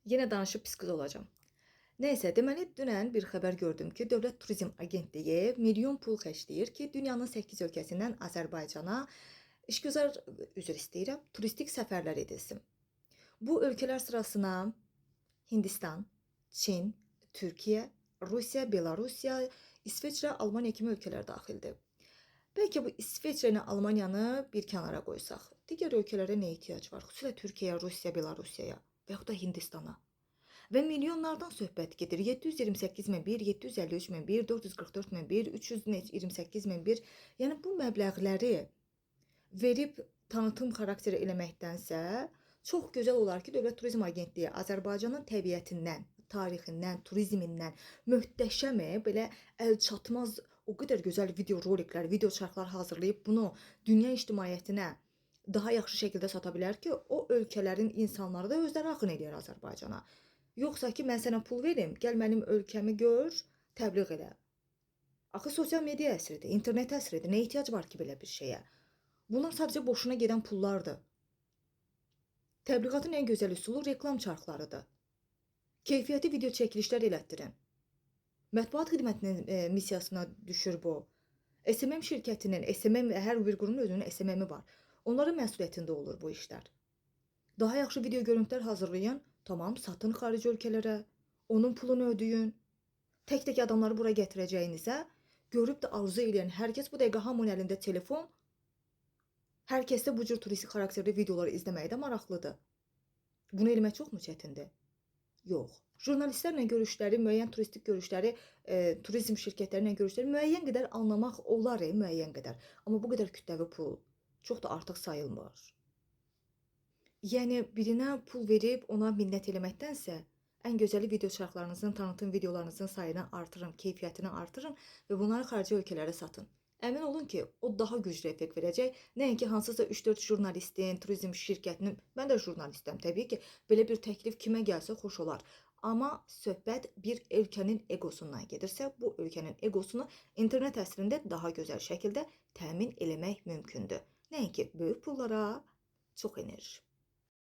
Yenə danışıb pis qız olacağam. Nəysə, deməli dünən bir xəbər gördüm ki, Dövlət Turizm Agentliyi milyon pul xərcləyir ki, dünyanın 8 ölkəsindən Azərbaycana işgüzar, üzr istəyirəm, turistik səfərlər edilsin. Bu ölkələr sırasına Hindistan, Çin, Türkiyə, Rusiya, Belarusiya, İsveçrə, Almaniya kimi ölkələr daxildir. Bəlkə bu İsveçrə ilə Almaniyanı bir kənara qoysaq, digər ölkələrə nə ehtiyac var? Xüsusilə Türkiyəyə, Rusiya, Belarusiyaya və yaxud da Hindistana. Və milyonlardan söhbət gedir. 728 min bir, 753 min bir, 444 min bir, 328 min bir. Yəni bu məbləğləri verib tanıtım xarakteri eləməkdənsə, çox gözəl olar ki, Dövlət Turizm Agentliyi Azərbaycanın təbiətindən, tarixindən, turizmindən möhtəşəm, belə əlçatmaz o qədər gözəl video roliklər, video çarxlar hazırlayıb bunu dünya ictimaiyyətinə daha yaxşı şəkildə sata bilər ki, o ölkələrin insanları da özləri axın eləyər Azərbaycana. Yoxsa ki, mən sənə pul verim, gəl mənim ölkəmi gör, təbliğ elə. Axı sosial media əsridir, internet əsridir. Nə ehtiyac var ki belə bir şeyə? Bunlar sadəcə boşuna gedən pullardır. Təbliğatın ən gözəl üsulu reklam çarxlarıdır. Keyfiyyətli video çəkilişlər elətdirin. Mətbuat xidmətinin missiyasına düşür bu. SMM şirkətinin, SMM, hər bir qurumun özünün SMM-i var. Onların məsuliyyətində olur bu işlər. Daha yaxşı video görüntülər hazırlayın, tamam, satın xarici ölkələrə, onun pulunu ödəyin. Tək-tək adamları bura gətirəcəyinizə, görüb də arzu eləyən hər kəs bu dəqiqə hamının əlində telefon, hər kəs də bu cür turistik xarakterli videoları izləməyə də maraqlıdır. Bunu eləmək çoxmu çətindir? Yox. Jurnalistlərlə görüşləri, müəyyən turistik görüşləri, turizm şirkətləri ilə görüşləri müəyyən qədər anlamaq olar, müəyyən qədər. Amma bu qədər kütləvi pul çox da artıq sayılmır. Yəni birinə pul verib ona minnət eləməkdənsə, ən gözəli video çarxlarınızın, tanıtım videolarınızın sayını artırın, keyfiyyətini artırın və bunları xarici ölkələrə satın. Əmin olun ki, o daha güclü effekt verəcək. Nəinki hansısa 3-4 jurnalistin, turizm şirkətinin, mən də jurnalistəm təbii ki, belə bir təklif kimə gəlsə xoş olar. Amma söhbət bir ölkənin egosundan gedirsə, bu ölkənin egosunu internet əsrində daha gözəl şəkildə təmin eləmək mümkündür. Nəinki böyük pullara çox enerji.